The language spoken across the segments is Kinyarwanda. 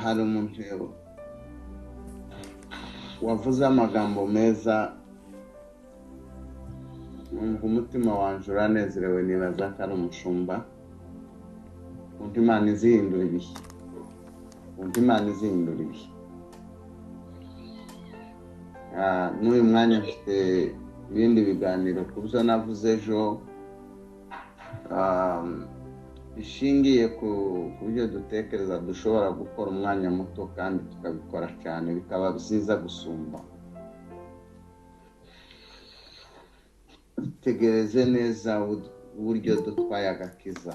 Hari umuntu wavuze amagambo meza, numva umutima wanjye uranezerewe, nibaza ko ari umushumba. Undi Imana izihindura ibihe, undi Imana izihindura ibihe. N'uyu mwanya mfite ibindi biganiro ku byo navuze ejo, bishingiye ku byo dutekereza dushobora gukora umwanya muto kandi tukabikora cyane bikaba byiza gusumba. Tegereze neza uburyo dutwaye agakiza.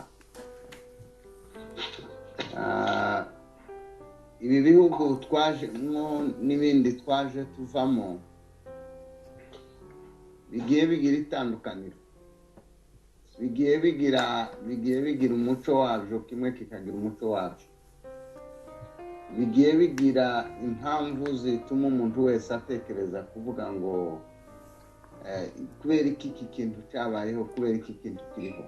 Ibi bihugu twajemo n'ibindi twaje tuvamo bigiye bigira itandukaniro, bigiye bigira umuco wabyo, kimwe kikagira umuco wabyo, bigiye bigira impamvu zituma umuntu wese atekereza kuvuga ngo kubera iki iki kintu cyabayeho, kubera iki kintu kiriho.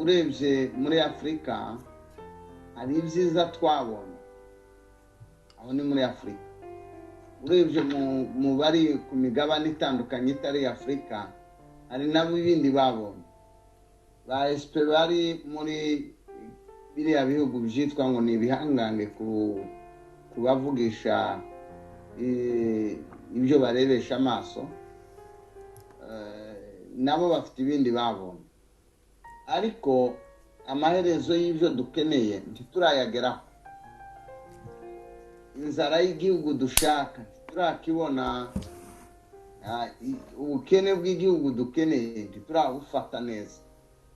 Urebye muri Afurika hari ibyiza twabonye, aho ni muri Afurika. Urebye mu bari ku migabane itandukanye itari Afurika, hari nabo ibindi babonye. Ba SP bari muri biriya bihugu byitwa ngo ni ibihangange kubavugisha ibyo barebesha amaso, nabo bafite ibindi babonye. Ariko amaherezo y'ibyo dukeneye ntiturayageraho. Inzara y'igihugu dushaka ntiturakibona, ubukene bw'igihugu dukeneye ntiturabufata neza.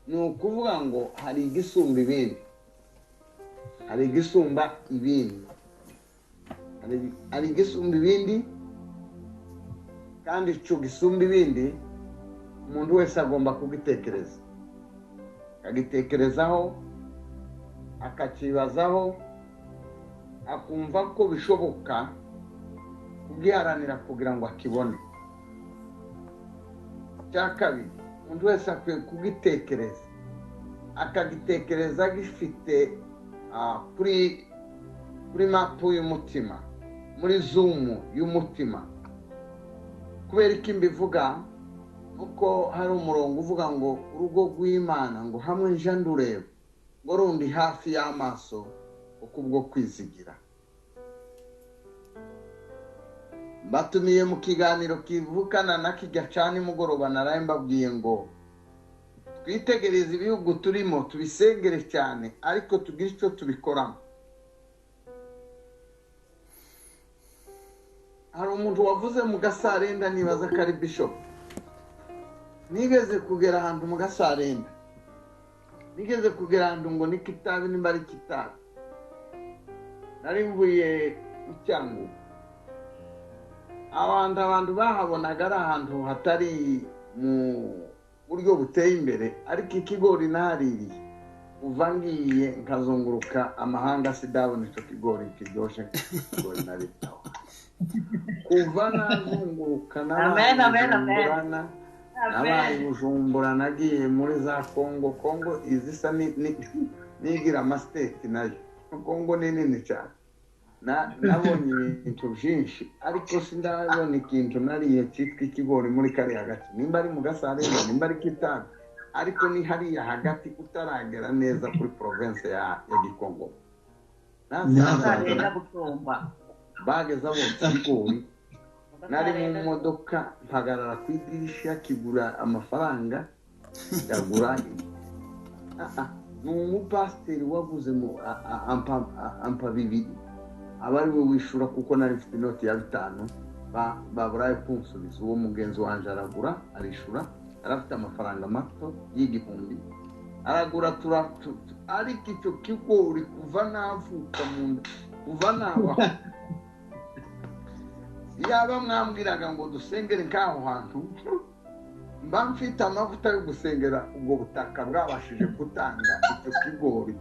Ni ukuvuga ngo hari igisumba ibindi, hari igisumba ibindi, hari igisumba ibindi, kandi icyo gisumba ibindi umuntu wese agomba kugitekereza, akagitekerezaho, akakibazaho, akumva ko bishoboka kugiharanira kugira ngo akibone. Icya kabiri, umuntu wese akwiye kugitekereza, akagitekereza gifite kuri mapu y'umutima, muri zumu y'umutima. Kubera iki mbivuga? Kuko hari umurongo uvuga ngo urugo rw'Imana ngo hamwe nje ndureba ngo rundi hafi y'amaso kubwo kwizigira. Batumiye mu kiganiro kivukana na kijya cyane mugoroba, naraye mbabwiye ngo twitegereze ibihugu turimo, tubisengere cyane, ariko tugire icyo tubikoramo. Hari umuntu wavuze mu Gasarenda, nibaza ko ari bishop. Nigeze kugera ahantu mu Gasarenda, nigeze kugera ahantu ngo ni kitabi, nimba ari kitabi, nari mvuye i Cyangugu. Abantu bahabonaga ari ahantu hatari mu buryo buteye imbere, ariko ikigori nahaririye uva ngiye nkazunguruka amahanga sidabona icyo kigori kiryoshye. Ikigori naritaho kuva nazunguruka nabaye Bujumbura, nagiye muri za Kongo. Kongo izisa nigira amasiteti nayo, Kongo ni nini cyane. Nabonye ibintu byinshi, ariko sindabona ikintu nariye cyitwa ikigori muri kariya gace, nimba ari mu Gasarenda, nimba ari Kitabi, ariko ni hariya hagati utaragera neza kuri province ya Gikongo. Bageze abo ikigori, nari mu modoka mpagarara ku idirishya, kigura amafaranga ndagura. Ni umupasiteri waguze ampa 2, aba ari we wishura kuko nari mfite inoti ya 5, baburaye kunsubiza. Uwo mugenzi wanje aragura arishura, arafite amafaranga mato y'igihumbi aragura. Ariko icyo kigori kuva navuka mu nda, kuva nabaho, yaba mwambwiraga ngo dusengere nk'aho hantu, mba mfite amavuta yo gusengera ubwo butaka bwabashije gutanga icyo kigori.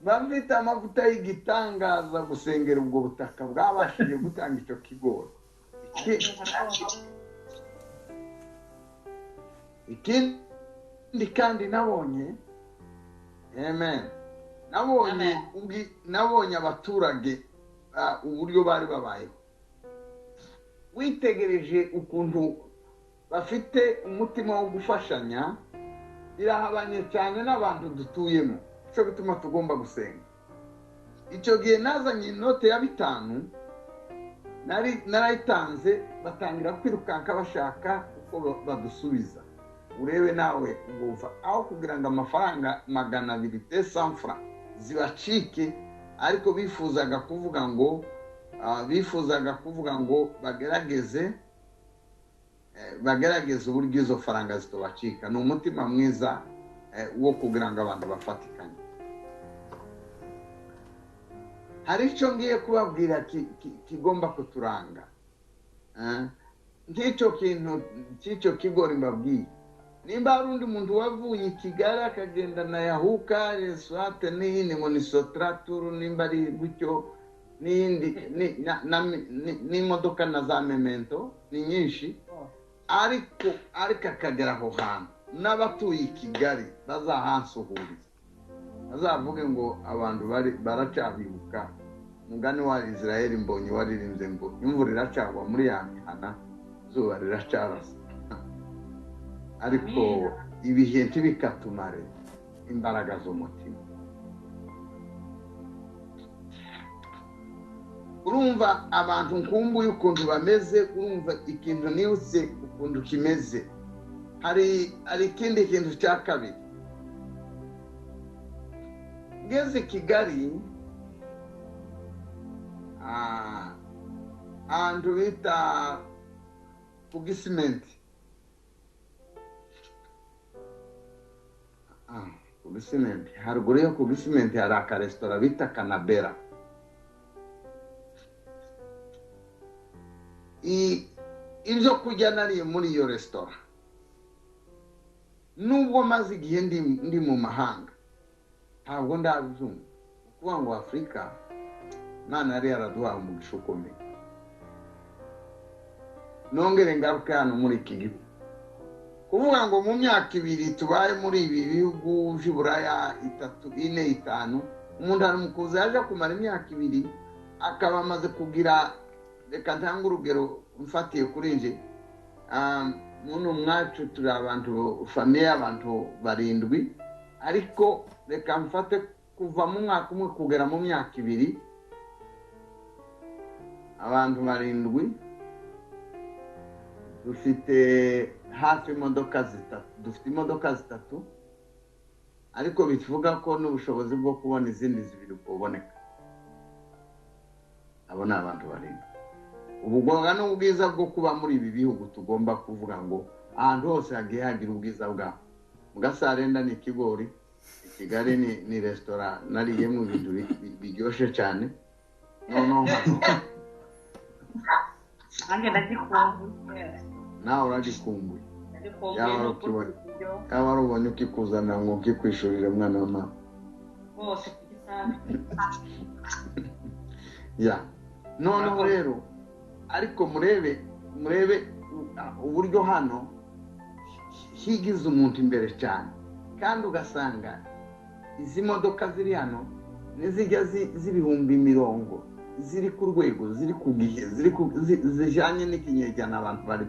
Mba mfite amavuta y'igitangaza gusengera ubwo butaka bwabashije gutanga icyo kigori. Ikindi kandi nabonye, amen, nabonye abaturage uburyo bari babayeho. Witegereje ukuntu bafite umutima wo gufashanya, birahabanye cyane n'abantu dutuyemo. Cyo bituma tugomba gusenga. Icyo gihe nazanye inote ya 5 narayitanze, batangira kwirukanka bashaka uko badusubiza. Urebe nawe ubwo aho kugira ngo amafaranga 200 200 francs zibacike, ariko bifuzaga kuvuga ngo bagerageze uburyo izo faranga zitobacika. Ni umutima mwiza wo kugira ngo abantu bafatikanye. Hari icyo ngiye kubabwira kigomba kuturanga. Nk'icyo kintu cy'icyo kigori mbabwiye, nimba hari undi muntu wavuye i Kigali akagenda na Yahuka Reswate n'iyindi ngo ni Sotraturu, nimba ari gutyo n'iyindi n'imodoka na za Memento ni nyinshi, ariko akagera aho hantu n'abatuye i Kigali bazahansuhuriza, bazavuge ngo abantu baracyabibuka. Mugani wa Israel Mbonyi waririmbye ngo imvura iracagwa muri ya mihana, izuba riracarasa. Ariko ibihe ntibikatumare imbaraga z'umutima. Urumva abantu nkumbuye ukuntu bameze, urumva ikintu nibutse ukuntu kimeze. Hari ikindi kintu cya kabiri. Ngeze Kigali, ahantu bita ku Gisimenti, ku Gisimenti, haruguru yo ku Gisimenti hari akaresitora bita Kanabera. Ibyo kurya nariye muri iyo resitora, nubwo maze igihe ndi mu mahanga, ntabwo ndabyumva. Kuvuga ngo Afurika Imana yari yaraduhaye umugisha ukomeye. Nongere ngaruke hano muri iki gihugu, kuvuga ngo mu myaka 2 tubaye muri ibi bihugu by'Uburaya, 3, 4, 5, umuntu ari mu kuza yaje kumara imyaka 2 akaba amaze kugira, reka ntange urugero mfatiye kuri nje, muno mwacu turi abantu famiye y'abantu 7, ariko reka mfate kuva mu mwaka umwe kugera mu myaka 2, abantu 7 dufite hafi imodoka 3, dufite imodoka 3, ariko bivuga ko n'ubushobozi bwo kubona izindi 2 buboneka. Abo ni abantu 7. Ubugorwa n'ubwiza bwo kuba muri ibi bihugu tugomba kuvuga ngo ahantu hose hagiye hagira ubwiza bwaho. Mu Gasarenda ni ikigori, i Kigali ni resitora nariyemo ibintu biryoshye cyane. Noneho nanjye ndagikumbuye. Nawe uragikumbuye. Yaba warubonye ukikuzanira ngo ukikwishurire mwana wa mama. Bose kugisambi. Ya. Noneho rero ariko murebe uburyo hano higize umuntu imbere cyane, kandi ugasanga izi modoka ziri hano nizijya z'ibihumbi 100 ziri ku rwego, ziri ku gihe, zijyanye n'ikinyejana abantu bari.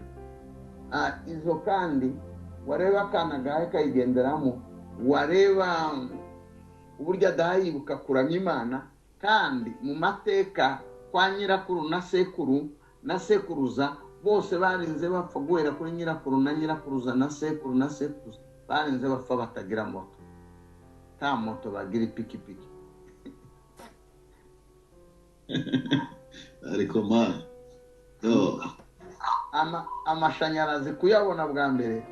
Izo kandi wareba akana gahe kayigenderamo, wareba uburyo adayibuka kuramya Imana, kandi mu mateka kwa nyirakuru na sekuru na sekuruza bose barinze bapfa, guhera kuri nyirakuru na nyirakuruza na sekuru na sekuruza, barinze bapfa batagira moto. Nta moto bagira, ipikipiki. Ariko ma amashanyarazi kuyabona bwa mbere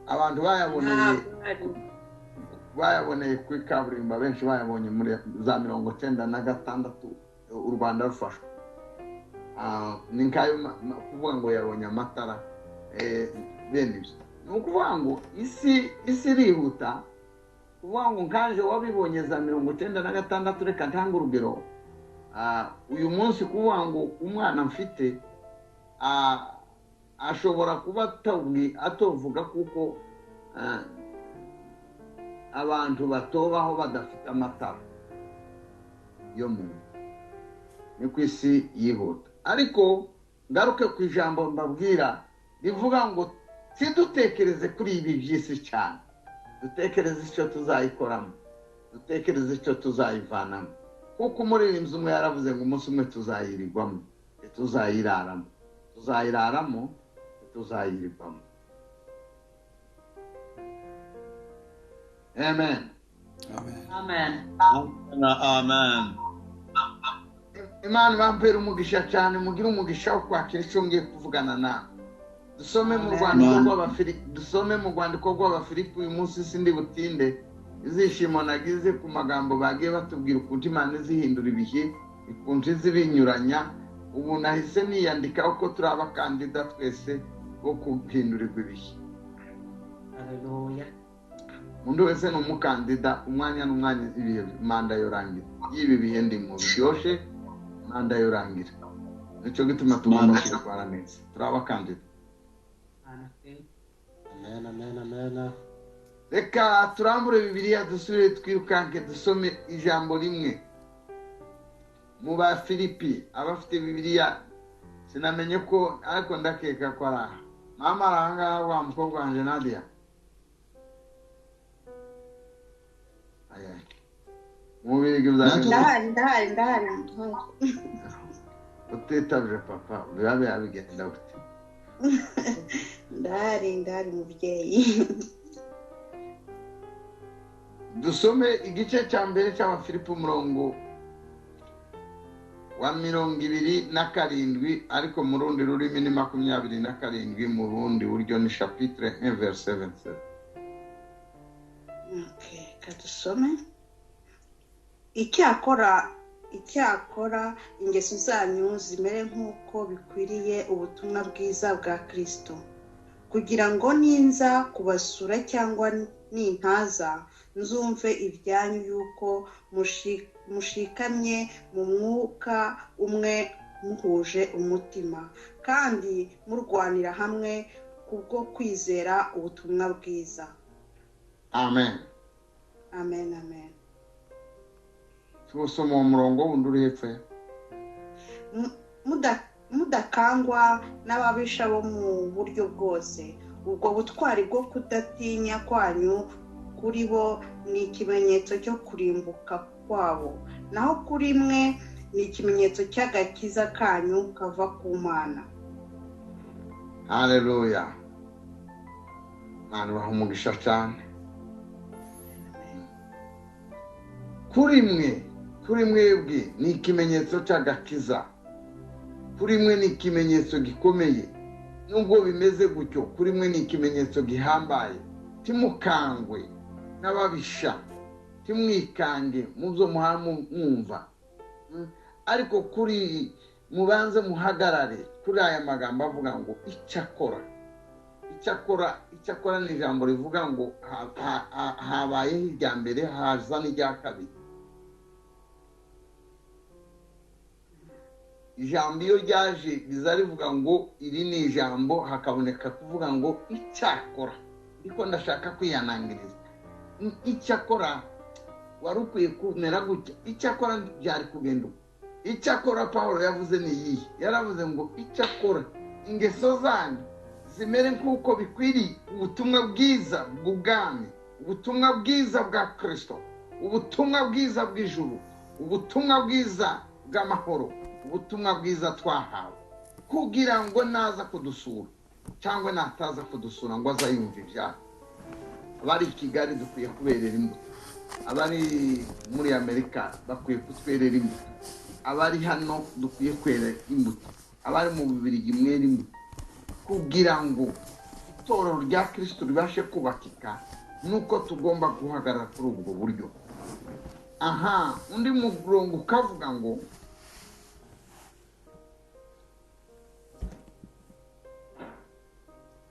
abantu bayaboneye kuri kaburimbo, abenshi bayabonye muri za 96 u Rwanda rufashwe. Ni nkayo kuvuga ngo yabonye amatara bene ibyo. Ni ukuvuga ngo isi irihuta, kuvuga ngo nkanje wabibonye za 96, reka ntange urugero. Uyu munsi kuvuga ngo umwana mfite ashobora kuba atovuga kuko Abantu batobaho badafite amatara yo mu ni ku isi yihuta. Ariko ngaruke ku ijambo mbabwira rivuga ngo sidutekereze kuri ibi by'isi cyane, dutekereze icyo tuzayikoramo, dutekereze icyo tuzayivanamo. Kuko umuririmbyi umwe yaravuze ngo umunsi umwe tuzayirirwamo, tuzayiraramo, tuzayiraramo, tuzayirirwamo. Amen. Amen. Amen. Imana bampera umugisha cyane, mugire umugisha wo kwakira icyo ngiye kuvugana nawe. Dusome mu rwandiko rw'Abafilipi, dusome mu rwandiko rw'Abafilipi uyu munsi sindi butinde. Izishimo nagize ku magambo bagiye batubwira ukuntu Imana izihindura ibihe, ukuntu izibinyuranya. Ubu nahise niyandika uko turi abakandida twese bo guhindurirwa ibihe. Haleluya. Undi wese ni umukandida, umwanya n'umwanya ibihe manda yorangira. Y'ibi bihe ndimo biryoshe, manda yorangira. Nicyo gituma tugomba kwitwara neza. Turi abakandida. Amen, amen, amen. Reka turambure Bibiliya dusubire twirukanke dusome ijambo rimwe mu Bafilipi. Abafite Bibiliya sinamenye ko, ariko ndakeka ko ari aha. Mama ari aha ngaha, wa mukobwa wanjye Nadia. Ndahari, ndahari. Utitabye papa biba bigenda gute? Ndahari mubyeyi. Dusome igice cya mbere cy'Abafilipi umurongo wa 27, ariko mu rundi rurimi ni 27, mu rundi buryo ni chapitre 1 verset 27. Okay, kadusome. Icyakora ingeso zanyu zimere nk'uko bikwiriye ubutumwa bwiza bwa Kristo, kugira ngo ninza kubasura cyangwa nintaza nzumve ibyanyu yuko mushikamye mu mwuka umwe, muhuje umutima, kandi murwanira hamwe kubwo kwizera ubutumwa bwiza. Amen. Amen, amen. Tusoma umurongo wundi uri hepfo. Mudakangwa n'ababisha bo mu buryo bwose, ubwo butwari bwo kudatinya kwanyu kuri bo ni ikimenyetso cyo kurimbuka kwabo, naho kuri mwe ni ikimenyetso cy'agakiza kanyu kava ku Mana. Haleluya. Imana ibahe umugisha cyane. Kuri mwe, kuri mwebwe ni ikimenyetso cy'agakiza. Kuri mwe ni ikimenyetso gikomeye. Nubwo bimeze gutyo, kuri mwe ni ikimenyetso gihambaye. Timukangwe n'ababisha, timwikange mu byo mwumva, ariko kuri mubanze muhagarare kuri aya magambo avuga ngo icyakora. Icyakora, icyakora ni ijambo rivuga ngo habayeho irya mbere haza n'irya kabiri. Ijambo iyo ryaje riza rivuga ngo iri ni ijambo, hakaboneka kuvuga ngo icyakora. Ariko ndashaka kwihanangiriza, icyakora wari ukwiye kumera gutya, icyakora byari kugenda uko. Icyakora Pawulo yavuze ni iyihe? Yaravuze ngo icyakora ingeso zanyu zimere nk'uko bikwiriye ubutumwa bwiza bw'ubwami, ubutumwa bwiza bwa Kristo, ubutumwa bwiza bw'ijuru, ubutumwa bwiza bw'amahoro, ubutumwa bwiza twahawe, kugira ngo naza kudusura cyangwa nataza kudusura ngo azayumva ibyaha. Abari i Kigali dukwiye kuberera imbuto, abari muri Amerika bakwiye kutwerera imbuto, abari hano dukwiye kwera imbuto, abari mu Bubiligi mwera imbuto, kugira ngo itorero rya Kristo ribashe kubakika. Nuko tugomba guhagarara kuri ubwo buryo. Aha undi murongo ukavuga ngo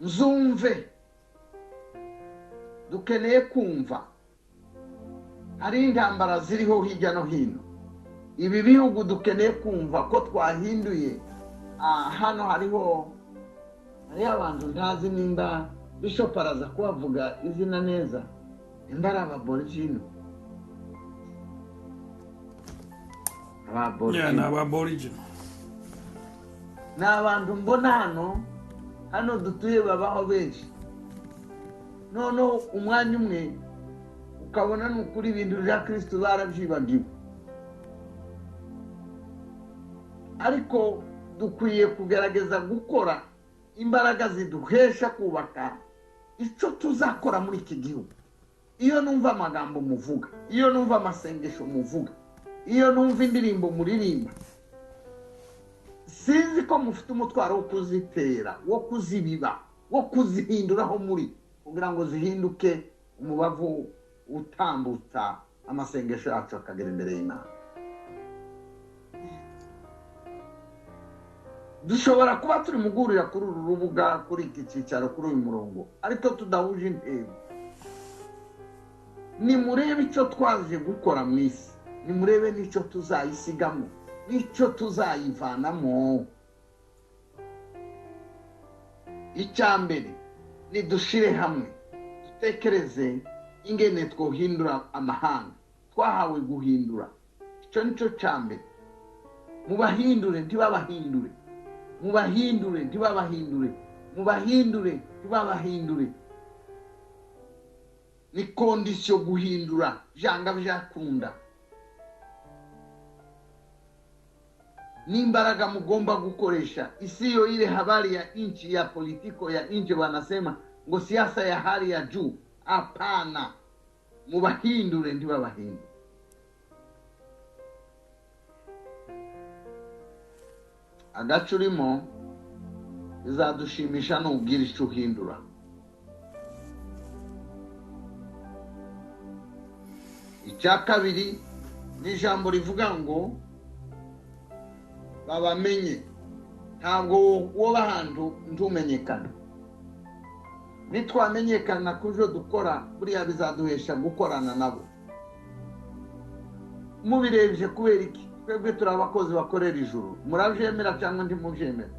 nzumve. Dukeneye kumva. Hari intambara ziriho hirya no hino. Ibi bihugu dukeneye kumva ko twahinduye. Hano hariho abantu ntazi nimba Bishop araza kubavuga izina neza, nimba ari ababorigino. Ababorigino ni abantu mbona hano dutuye babaho benshi. Noneho umwanya umwe ukabona ni ukuri ibintu bya Kristo barabyibagiwe. Ariko dukwiye kugerageza gukora imbaraga ziduhesha kubaka icyo tuzakora muri iki gihugu. Iyo numva amagambo muvuga, iyo numva amasengesho muvuga, iyo numva indirimbo muririmba, sinzi ko mufite umutwaro wo kuzitera, wo kuzibiba, wo kuzihinduraho muri, kugira ngo zihinduke umubavu utambutsa amasengesho yacu akagera imbere y'Imana. Dushobora kuba turi mu guhurira kuri uru rubuga, kuri iki cyicaro, kuri uyu murongo, ariko tudahuje intego. Nimurebe icyo twaje gukora mu isi, nimurebe n'icyo tuzayisigamo, n'icyo tuzayivanamo. Icya mbere nidushire hamwe, dutekereze ingene twohindura amahanga twahawe guhindura. Icyo nicyo cya mbere. Mubahindure ntibabahindure, mubahindure ntibabahindure, mubahindure ntibabahindure. Ni kondisiyo guhindura byanga byakunda. N'imbaraga mugomba gukoresha. Isiyo ile habari ya nchi ya politiko ya nchi wanasema ngo siasa ya hali ya juu. Hapana, mubahindure ntibabahindure. Agace urimo bizadushimisha nubwira icyo uhindura. Icya kabiri ni ijambo rivuga ngo babamenye. Ntabwo woba ahantu ntumenyekana. Nitwamenyekana kujo dukora, buriya bizaduhesha gukorana nabo. Mubirebye kubera iki? Twebwe turi abakozi bakorera ijuru. Murabyemera cyangwa ntimubyemera?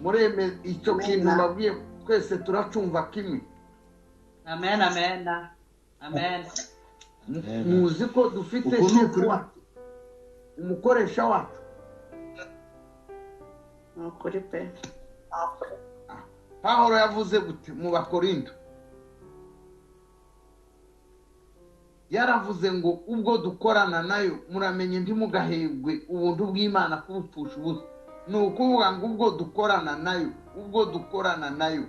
Mureme icyo kintu mbabwiye, twese turacumva kimwe. Amen, amen, amen. Muzi ko dufite shefu wacu, umukoresha wacu. Ukuri pe. Pawulo yavuze gute mu Bakorinto? Yaravuze ngo ubwo dukorana nayo muramenye ntimugahebwe ubuntu bw'Imana kubupfusha ubusa. Ni ukuvuga ngo ubwo dukorana nayo, ubwo dukorana nayo,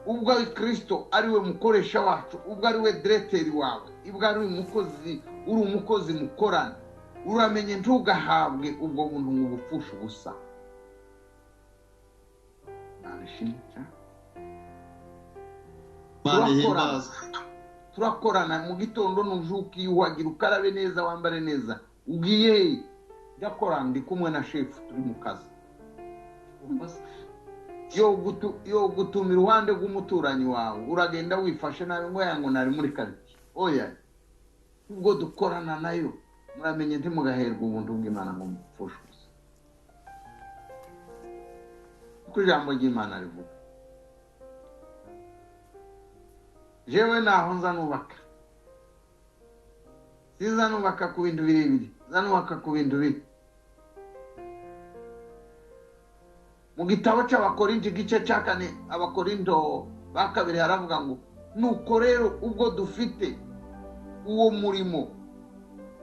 ubwo ari Kristo ariwe mukoresha wacu, ubwo ariwe direteri wawe, ubwo ari umukozi, uri umukozi mukorana, uramenye ntugahabwe ubwo buntu ngo ubupfushe ubusa. Turakorana mu gitondo, nujuka ukiyuhagira ukarabe neza, wambare neza, ugiye ndakora, ndi kumwe na shefu turi mu kazi. Yo gutuma iruhande rw'umuturanyi wawe, uragenda wifashe nabi ngo yango nari muri karitsiye. Oya, ubwo dukorana nayo muramenye ntimugaherwe ubuntu bw'Imana ngo mupfushe ubusa. Uko ijambo ry'Imana rivuga. Jewe naho nza nubaka, siza nubaka ku bintu birebire, nza nubaka ku bintu bibi. Mu gitabo cy'Abakorinto igice cya 4, Abakorinto ba kabiri haravuga ngo nuko rero ubwo dufite uwo murimo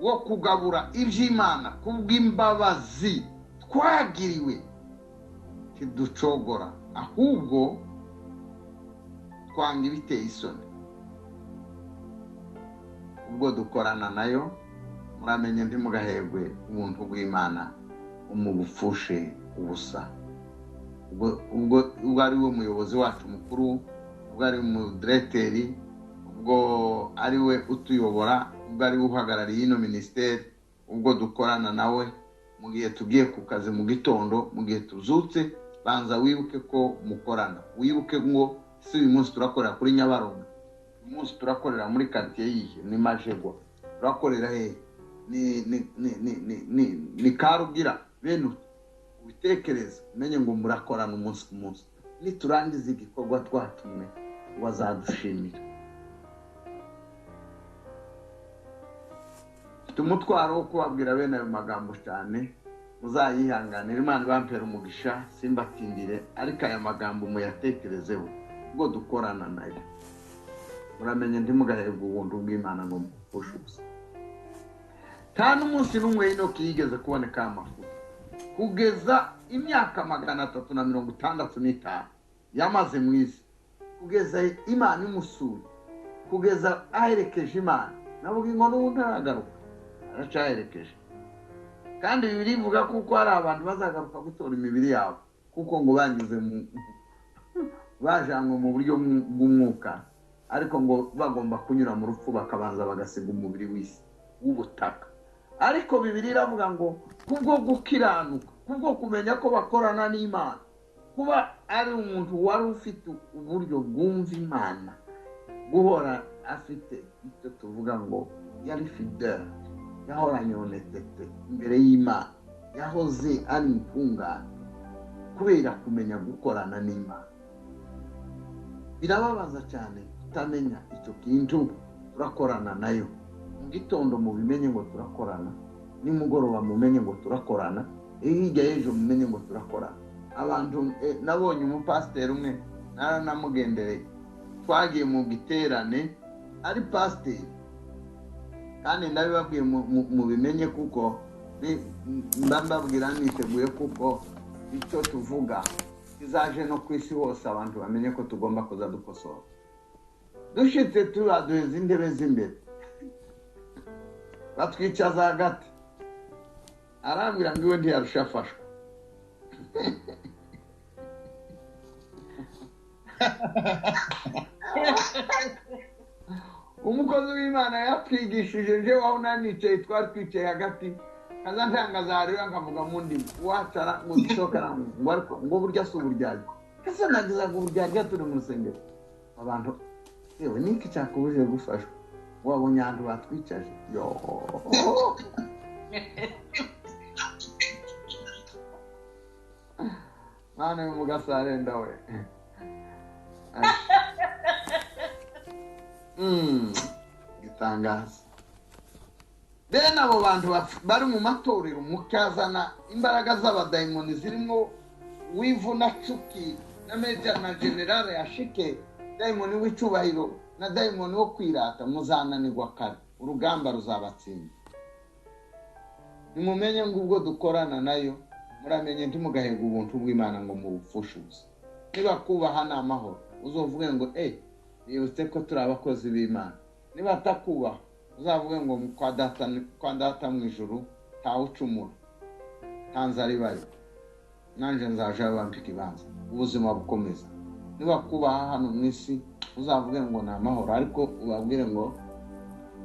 wo kugabura iby'Imana kubw'imbabazi twagiriwe, ntiducogora ahubwo twanga ibiteye isoni. Ubwo dukorana nayo muramenye ntimugahebwe ubuntu bw'Imana umubupfushe ubusa. Ubwo ari we muyobozi wacu mukuru, ubwo ari umudireteri, ubwo ari we utuyobora, ubwo ari we uhagarariye ino minisiteri, ubwo dukorana nawe mu gihe tugiye ku kazi mu gitondo, mu gihe tuzutse, banza wibuke ko mukorana. Wibuke ngo si uyu munsi turakorera kuri Nyabarongo, uyu munsi turakorera muri quartier yihe, ni Majegwa, turakorera hehe? ni Karugira. Bene ubitekereze umenye ngo murakorana umunsi ku munsi. Niturangiza igikorwa twatumwe wazadushimira. Mfite umutwaro wo kubabwira bene ayo magambo cyane, muzayihanganira. Imana ibampere umugisha, simbatindire, ariko aya magambo muyatekerezeho ubwo dukorana nayo. Muramenye ntimugahebwe ubuntu bw'Imana ngo mupfushe ubusa. Nta n'umunsi n'umwe Enoki yigeze kuboneka amafuti kugeza imyaka 365 yamaze mu isi, kugeza Imana imusuye, kugeza aherekeje Imana. Navuga ngo n'ubundi aragaruka, aracyaherekeje. Kandi Bibiliya ivuga kuko hari abantu bazagaruka gutora imibiri yabo, kuko ngo banyuze mu bajanywe mu buryo bw'umwuka, ariko ngo bagomba kunyura mu rupfu bakabanza bagasiga umubiri w'isi w'ubutaka. Ariko Bibiliya iravuga ngo kubwo gukiranuka, kubwo kumenya ko bakorana n'Imana, kuba ari umuntu wari ufite uburyo bwumva Imana, guhora afite icyo tuvuga ngo yari fidele, yahoranye honestete imbere y'Imana, yahoze ari intungane kubera kumenya gukorana n'Imana. Birababaza cyane kutamenya icyo kintu turakorana nayo. Mu gitondo mubimenye ngo turakorana, nimugoroba mumenye ngo turakorana, hirya y'ejo mumenye ngo turakorana. Abantu nabonye umupasiteri umwe naranamugendereye, twagiye mu giterane ari pasiteri, kandi ndabibabwiye mubimenye kuko mba mbabwira niteguye, kuko icyo tuvuga kizaje no ku isi hose, abantu bamenye ko tugomba kuza dukosora. Dushitse turaduheza intebe z'imbere, batwicaza hagati, arambwira ngo iwe ntiyarusha afashwa. Umukozi w'Imana yatwigishije, nje waho nanicaye, twari twicaye hagati, kaza ntangaza harira nkavuga mu ndimi, wacara ngo dusohokana ngo ariko ngo burya si uburyarya. Ese nagize ngo uburyarya turi mu rusengero. Abantu yewe niki cyakubujije gufashwa? Wabonye ahantu batwicaje. Yo. Mwana w'umugasare ndawe. Gitangaza. Bene abo bantu bari mu matorero mukazana imbaraga z'abadayimoni zirimo wivu na cuki na meja na generale yashike, dayimoni w'icyubahiro na dayimoni wo kwirata, muzananirwa kare, urugamba ruzabatsinda. Nimumenye ngo ubwo dukorana nayo, muramenye ntimugahebwe ubuntu bw'Imana ngo mubupfushe ubusa. Niba kubaha ni amahoro, uzovuge ngo nibutse ko turi abakozi b'Imana. Niba atakubaha, uzavuge ngo kwa data mu ijuru ntawucumura, nta nzara ibayo, nanjye nzaje bampika ikibanza, ubuzima bukomeza. Niba kubaha hano mu isi, uzavuge ngo ni amahoro, ariko ubabwire ngo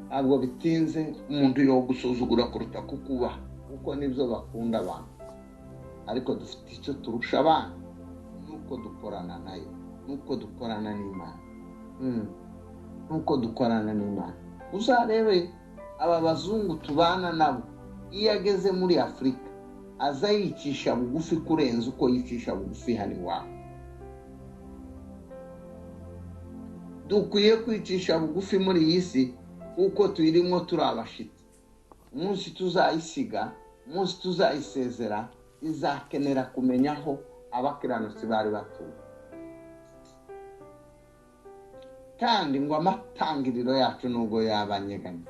ntabwo bitinze umuntu yo gusuzugura kuruta kukubaha, kuko nibyo bakunda abantu. Ariko dufite icyo turusha abana, nuko dukorana nayo, nuko dukorana n'Imana. Nuko dukorana n'Imana. Uzarebe aba bazungu tubana nabo, iyo ageze muri Afurika aza yicisha bugufi kurenza uko yicisha bugufi hano iwabo. Dukwiye kwicisha bugufi muri iyi si kuko tuyirimo turi abashitsi. Umunsi tuzayisiga, umunsi tuzayisezera, izakenera kumenya aho abakiranutsi bari batuye. Kandi ngo amatangiriro yacu nubwo yabanyeganye,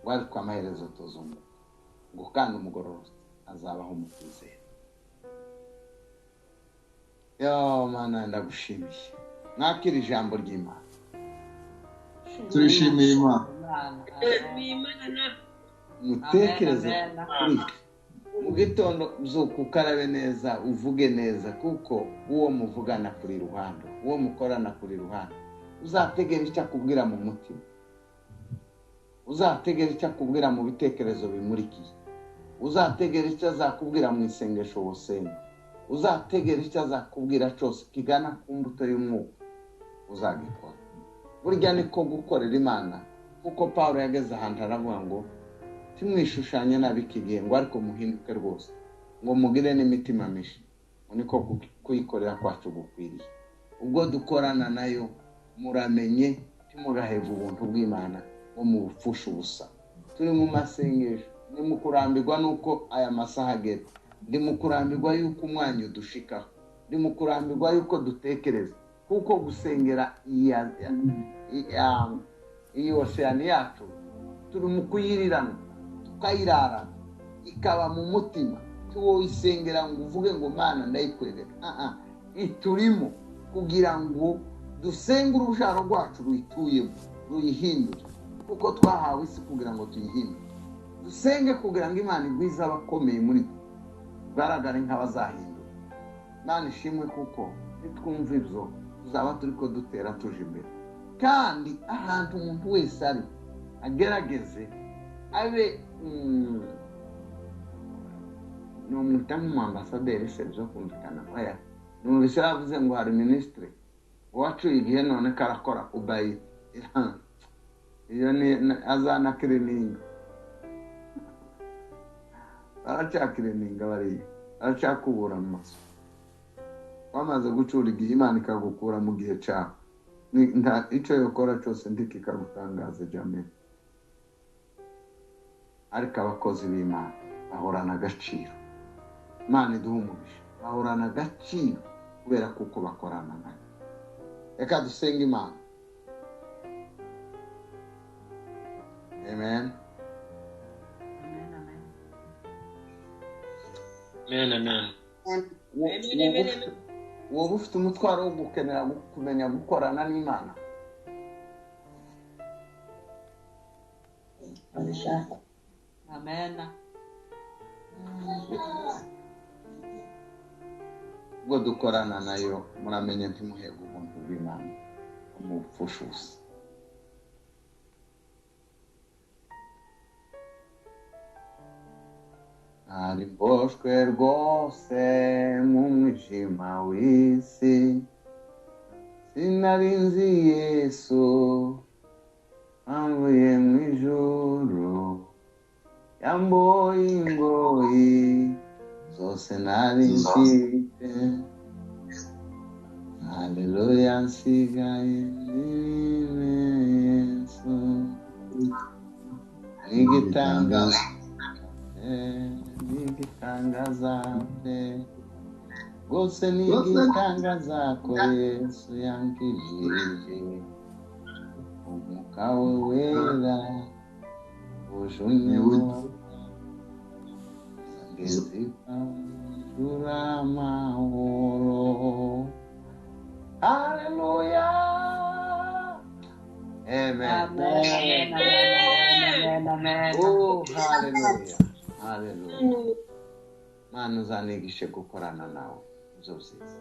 ngo ariko amaherezo tuzunguka, ngo kandi umugororotsi azabaho mu kwizera. Yo Mana, ndagushimiye. Mwakira ijambo ry'Imana. Turishimiye Imana. Mutekereze kuri mu gitondo, byuka ukarabe neza, uvuge neza, kuko uwo muvugana kuri ruhande, uwo mukorana kuri ruhande, uzategera icyo akubwira mu mutima, uzategera icyo akubwira mu bitekerezo bimurikiye, uzategera icyo azakubwira mu isengesho wosenga, uzategera icyo azakubwira cyose kigana ku mbuto y'umwuka, uzagikora. Burya niko gukorera Imana, kuko Pawulo yageze ahantu aravuga ngo Timwishushanye n'ab'iki gihe ngo ariko muhinduke rwose, ngo mugire n'imitima mishya, ngo niko kuyikorera kwacu gukwiriye. Ubwo dukorana nayo muramenye, timugahega ubuntu bw'Imana ngo mubupfushe ubusa. Turi mu masengesho, ni mu kurambirwa nuko aya masaha agera, ndi mu kurambirwa yuko umwanya udushikaho, ndi mu kurambirwa yuko dutekereza, kuko gusengera iyi oseyani yacu turi mu kuyirirana, tukayirarana, ikaba mu mutima. Tuwoyisengera ngo uvuge ngo Mana ndayikwereka, iturimo kugira ngo dusenge urubyaro rwacu ruyituyemo, ruyihindure, kuko twahawe isi kugira ngo tuyihindure. Dusenge kugira ngo Imana igwize abakomeye muri twe, tugaragare nk'abazahindura. Imana ishimwe, kuko nitwumva ibyo tuzaba turi ko dutera tuje imbere. Kandi ahantu umuntu wese ari agerageze abe numwita nk'umuambasaderi, se byo kumvikana. Oya, numvise yavuze ngo hari minisitiri wacuye igihe none karakora ubayiti, iyo ni azana kirininga, baracakirininga bariya, baracakubura mu maso. Wamaze gucura igihe, Imana ikagukura mu gihe cyawe, icyo yokora cyose ndikikagutangaza jamene. Ariko abakozi b'Imana bahorana agaciro. Imana iduha umugisha, bahorana agaciro kubera kuko bakorana nayo. Reka dusenge Imana. Amen. Amen, amen. Wowe ufite umutwaro wo gukenera kumenya gukorana n'Imana. Amen. Ubwo dukorana nayo muramenye ntimuhege ubuntu bw'Imana mubupfushe ubusa. Nari mboshwe rwose mu mwijima w'isi, sinari nzi Yesu amvuye mu ijuru, yamboye ingoyi zose nari mfite. Haleluya, nsigaye nime Yesu, n'igitangaza n'igitangaza pe, rwose n'igitangaza ko Yesu yankijije, umwuka we wera ujunye ngezikura amahoro. Haleluya. Amen. Amen. Amen. Amen. Oh, haleluya. Haleluya. Mana uzanigishe gukorana nawe ibyo byiza.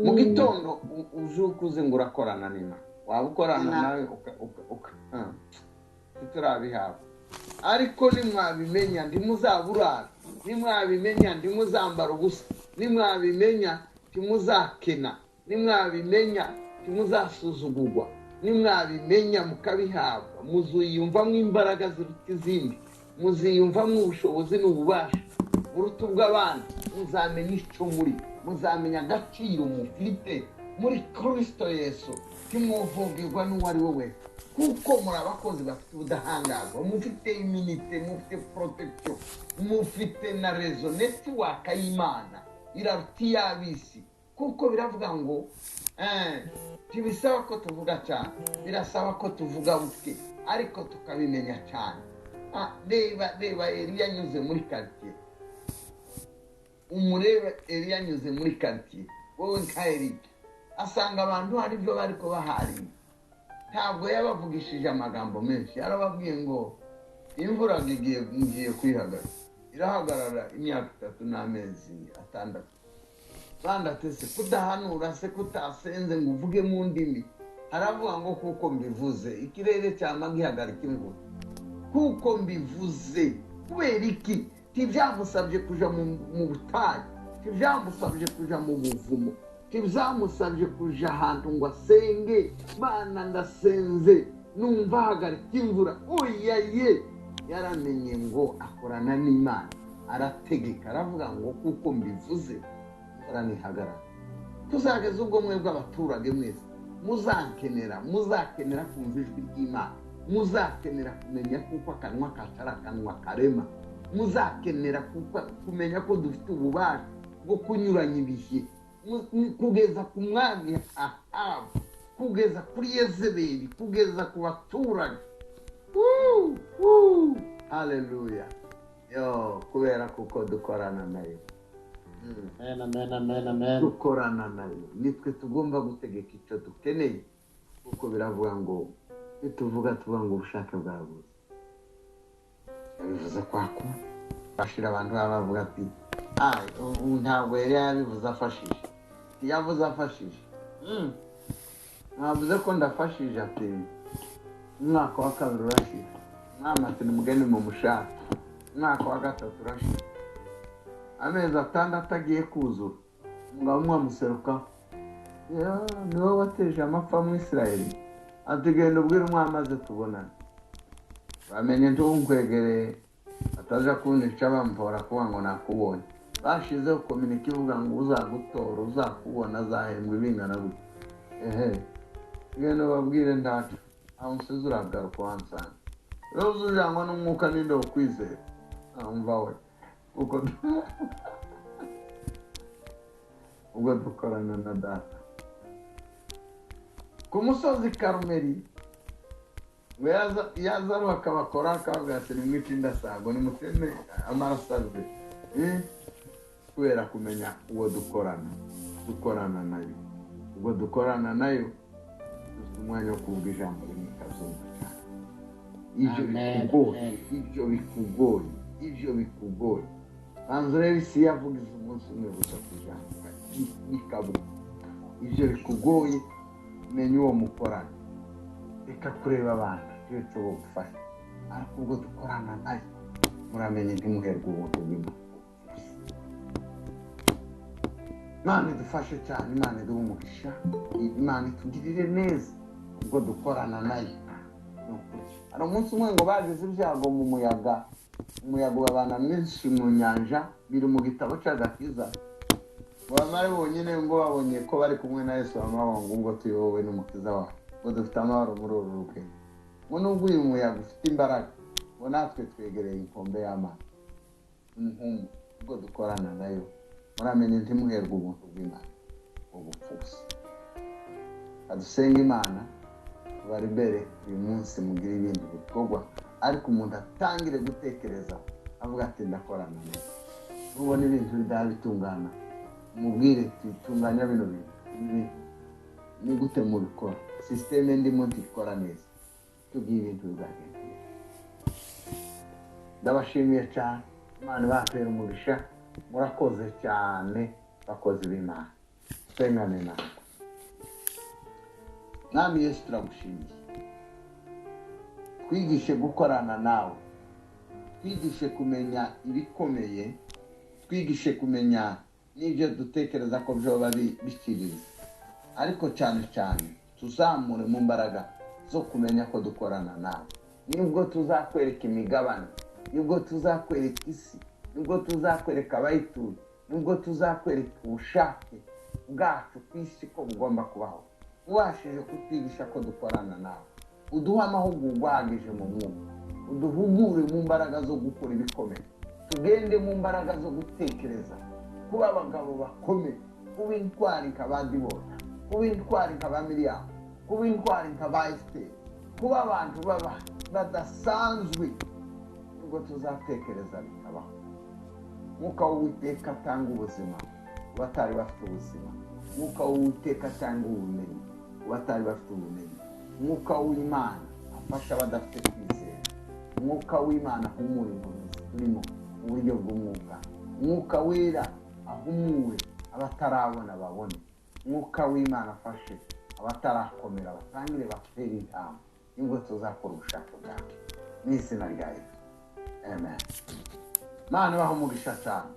Mu gitondo uzukuze ngo urakorana n'Imana, waba ukorana nawe tutarabihabwa. Ariko nimwabimenya ntimuzaburara, nimwabimenya ntimuzambara ubusa, nimwabimenya ntimuzakena, nimwabimenya ntimuzasuzugurwa, nimwabimenya mukabihabwa, muziyumvamo imbaraga ziruta izindi, muziyumvamo ubushobozi n'ububasha buruta ubw'abandi, muzamenya icyo muri, muzamenya agaciro mufite muri Kristo Yesu, ntimuvugirwa n'uwo ari we wese, kuko muri abakozi bafite ubudahangarwa, mufite iminite, mufite protection, mufite na rezo netiwaka y'Imana iraruta iy'ab'isi. Kuko biravuga ngo ntibisaba ko tuvuga cyane, birasaba ko tuvuga buke ariko tukabimenya cyane. Reba reba Eliya anyuze muri quartier, umurebe Eliya anyuze muri quartier, wowe nka Eliya asanga abantu hari ibyo bari kubahariye. Ntabwo yabavugishije amagambo menshi, yarababwiye ngo imvura ngiye kwihagarara, irahagarara imyaka 3 n'amezi 6. Bandatese kudahanura se kutasenze ngo uvuge mu ndimi, haravuga ngo kuko mbivuze ikirere cyama gihagarika imvura, kuko mbivuze. Kubera iki? Ntibyamusabye kuja mu butayu, ntibyamusabye kuja mu buvumo, ntibyamusabye kuja ahantu ngo asenge Mana ndasenze numva hagarika imvura. Oya ye, Yaramenye ngo akorana n'Imana, arategeka, aravuga ngo kuko mbivuze imvura ntihagarara. Tuzageza ubwo mwebwe abaturage mwese muzakenera kumva ijwi ry'Imana, muzakenera kumenya kuko akanwa kacu ari akanwa karema, muzakenera kumenya ko dufite ububasha bwo kunyuranya ibihe, kugeza ku mwami Ahabu, kugeza kuri Yezebeli, kugeza ku baturage. Haleluya! Yo, kubera kuko dukorana nayo. Amen, amen, amen. Dukorana nayo, nitwe tugomba gutegeka icyo dukeneye, kuko biravuga ngo nituvuga tuvuga ngo ubushake bwawe buze. Yabivuze kwa kumwe bashira abantu baba bavuga ati ntabwo yari yabivuze afashije, yavuze afashije. Navuze ko ndafashije, ati umwaka wa kabiri urashira, umwami ati nimugende mu mushaka, umwaka wa gatatu urashira, amezi 6 agiye kuzura, umugabo umwe amuserukaho, niwe wateje amapfa mu Isirayeli, ati genda ubwire umwami aze tubonane. Bamenye ntunkwegereye ataja kunyica bampora kuba ngo nakubonye. Bashizeho kominike ivuga ngo uzagutora uzakubona azahembwa ibingana gutya. Ehe, genda ubabwire ndacu aho nsize uragaruka wansanga. Rero uzujangwa n'umwuka ninde wo kwizera? Umva we, kuko ubwo dukorana na data ku musozi Karumeli, ngo yazaru akabakora akavuga ati nimwice indasago, nimuteme amaraso aze. Kubera kumenya uwo dukorana nayo. Ubwo dukorana nayo dufite umwanya wo kuvuga ijambo rimwe ikazumva cyane. Ibyo bikugoye. Banza urebe isi yavugize umunsi umwe gusa ku ijambo bikabura. Ibyo bikugoye, menya uwo mukorana, reka kureba abantu icyo gufasha, ariko ubwo dukorana nayo muramenye ntimuherwe ubuntu bw'Imana. Imana idufashe cyane, Imana iduhe umugisha, Imana itugirire neza ubwo dukorana nayo. Hari umunsi umwe ngo bagize ibyago mu muyaga, umuyaga ubabana mwinshi mu nyanja, biri mu gitabo cy'agakiza. Bamare bonyine ngo babonye ko bari kumwe na Yesu, bamara ngo ubwo tuyobowe n'umukiza wacu, ngo dufite amahoro muri uru rugendo, ngo nubwo uyu muyaga ufite imbaraga, ngo natwe twegereye inkombe y'amazi. Ubwo dukorana nayo muramenye ntimuherwe ubuntu bw'Imana ubupfusi. Adusenga Imana tubaribere uyu munsi, mugire ibindi bikorwa, ariko umuntu atangire gutekereza avuga ati ndakorana nayo. Nubona ibintu bidahari bitungana, mubwire tunganya bino bintu ni gute mubikora, sisiteme ndimo ntikora neza, tubwiye ibintu bizagenda neza. Ndabashimiye cyane, Imana ibapere umugisha, murakoze cyane bakozi b'Imana. Sengane nawe. Mwami Yesu, turagushimiye, twigishe gukorana nawe, twigishe kumenya ibikomeye, twigishe kumenya n'ibyo dutekereza ko byoba biciriritse, ariko cyane cyane tuzamure mu mbaraga zo kumenya ko dukorana nawe. Nubwo tuzakwereka imigabane, nubwo tuzakwereka isi, nubwo tuzakwereka abayituye, nubwo tuzakwereka ubushake bwacu ku isi ko bugomba kubaho, ubashije kutwigisha ko dukorana nawe, uduhe amahugurwa ahagije mu mwuka, uduhugure mu mbaraga zo gukora ibikomeye, tugende mu mbaraga zo gutekereza, kuba abagabo bakomeye, kuba intwari nka ba Dibora, kuba intwari nka ba Miriyamu, kuba intwari nka ba Esiteri, kuba abantu badasanzwe, nubwo tuzatekereza bikabaho. Mwuka w'Uwiteka atanga ubuzima ku batari bafite ubuzima, Mwuka w'Uwiteka atanga ubumenyi ku batari bafite ubumenyi, Mwuka w'Imana afasha abadafite kwizera, Mwuka w'Imana ahumura impumyi turimo mu buryo bw'umwuka, Mwuka wera ahumure abatarabona babone, Mwuka w'Imana afashe abatarakomera batangire batere intambwe, nibwo tuzakora ubushake bwawe mu izina rya Yesu. Amen. Imana ibahe umugisha cyane.